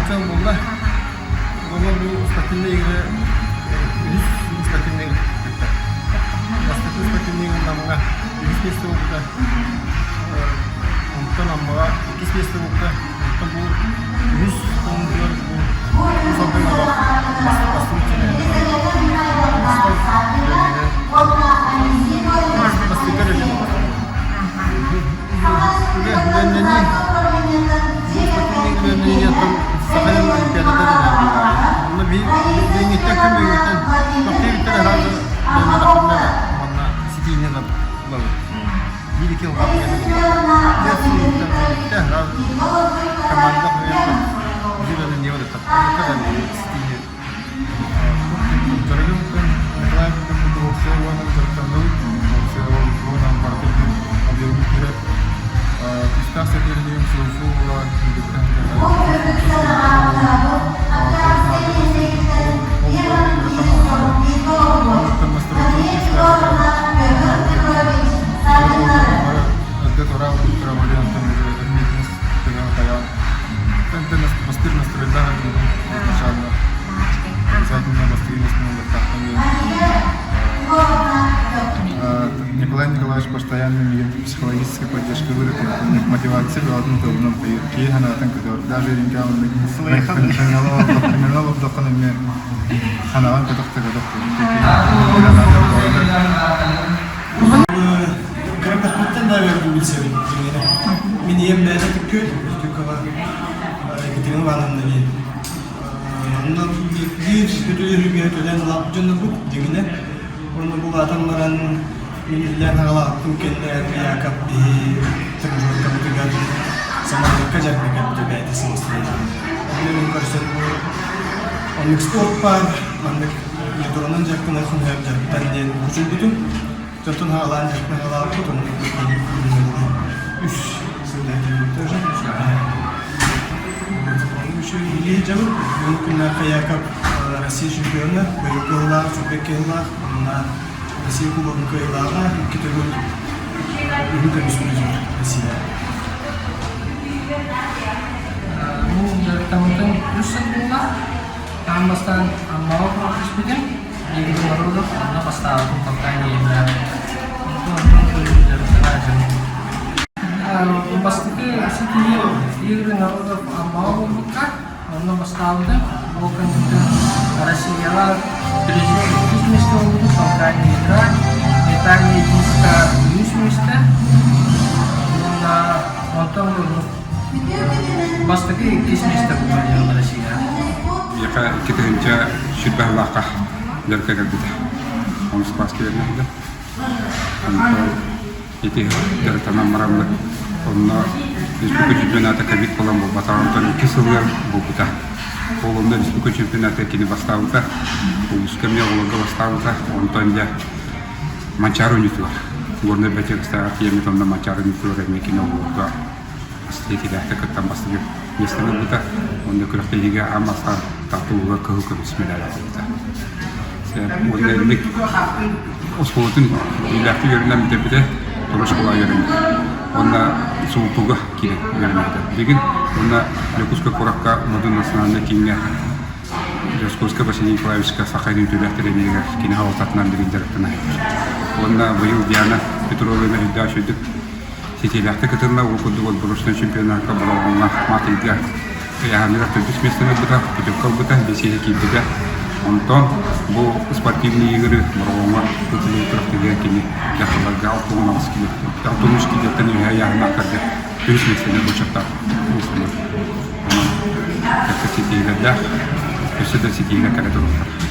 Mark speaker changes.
Speaker 1: Уонча буолла. Оҕолор бу спортивнай игры үһүс спортивнай кытта. Бастакы спортивнай игры Намҥа үһүс миэстэ буолбута. Онтон Аммаҕа иккис миэстэ буолбута. Онтон бу үһүс хонуутугар бу Уус-Алдан олох бастыҥ Бастыҥ
Speaker 2: Николай Николаевич постоянно миигин психологической поддержка вырытык, мотивация бөҕөтүн тылынан киһи санаатын көтөр. Даже олордоххун эмиэ санаҕын көтөхтө көтөх.
Speaker 3: Кырдахпыттан да билсэбин дьиҥинэ. Мин ийэм бэйэтэ түккү, түккү Екатерина Ивановна диэн. Онно биир үтүө төлөөн улааппыт дьоннорбут дьиҥинэ. Уонна бу улаатан баран мин иллээн аҕалаабыппын кэннэ Яков биһи тренажеркабытыгар самолетка дьарыкка кэлбитэ бэйэтэ самостоятельно. Онно мин көрсөн оннук спорт баар, маннык метронан дьарыктанар хонуһар дьарыктан диэн кучуйбутум. Онтон хаалаан дьарыктан хаалаабыт, оннук үс сылдьан Үчүгэй дьабыт. Бүгүн күннээххэ Яков Россия чемпиона, быйылгы сыллаах, сүүрбэккэ сыллаах, уонна Россия кубогын кыайыылааҕа, икки төгүл үһү көмүс призер Россия.
Speaker 4: Бу дьарыктаммытым үс сыл буолла. Аан бастаан Аммаҕа олоро түспүтүм. Игорь Морозов онно бастаабытын толкаан иһиллээх. Онтон дьарыктана дьон. Бастакы ситиһии Игорь Морозов Аммаҕа буолбукка, онно бастаабытым. Ол кэнниттэн Россияҕа президент иккис миэстэ буолбутум, толкаан игра, метальный диска үһүс миэстэ. Уонна онтон бастакы иккис миэстэ буолбутум Россияҕа.
Speaker 2: Миэхэ 2000 сүүрбэ сыллаахха дьарыкка кэлбитэ. Онус кылааска үөрэнэ Онтон ити дьарыктанан бараммыт онно республика чемпионата ковид буолан буолбатаҕа онтон икки сылыгар буолбута. Ол онно республика чемпионата кини бастаабыта, улууска эмиэ оҕолорго бастаабыта. Онтон дьэ Манчаары оонньуутугар Горнай Бэтиэкстээҕэр тиийэммит онно Манчаары оонньуутугар эмиэ кини оҕолорго ситиһиилээхтик кыттан бастакы миэстэни ылбыта уонна күрэхтэһиигэ аан бастаан Таатта улууһугар кыһыл көмүс мэдээлэ ылбыта. Уонна инник оскуолатын биилээхтик үөрэнэн бүтэрбитэ, тура школа үөрэммитэ. Уонна СУЛТУга киирэн үөрэммитэ. Билигин уонна Дьокуускай куоракка Модун национальнай кииҥҥэ Дьокуускай Василий Николаевичка саха үҥкүүлээх тренеригэр кини салалтатынан билигин дьарыктана сылдьар. Уонна быйыл Диана Петровна үрдээх үчүгдүк ситиилээхтик кытынна. Ол курдук отборочнай чемпионакка Бороҕоҥҥо Матыйга ыйааһыныгар төрдүс миэстэни ылбыта, путевка ылбыта, биэсиһи киирбитэ. Онтон бу спортивные игры Бороҕоҥҥо ыытыллыбыт күрэхтэһиигэ кини дьахталларга 68 килоттан, 63 килоттан үөһэ ыйааһыннаахтарга үһүс миэстэни бочуоттаах миэстэни Онон кэккэ ситиһиилэрдээх, өссө да ситиһиилэр кэлэ туруохтара.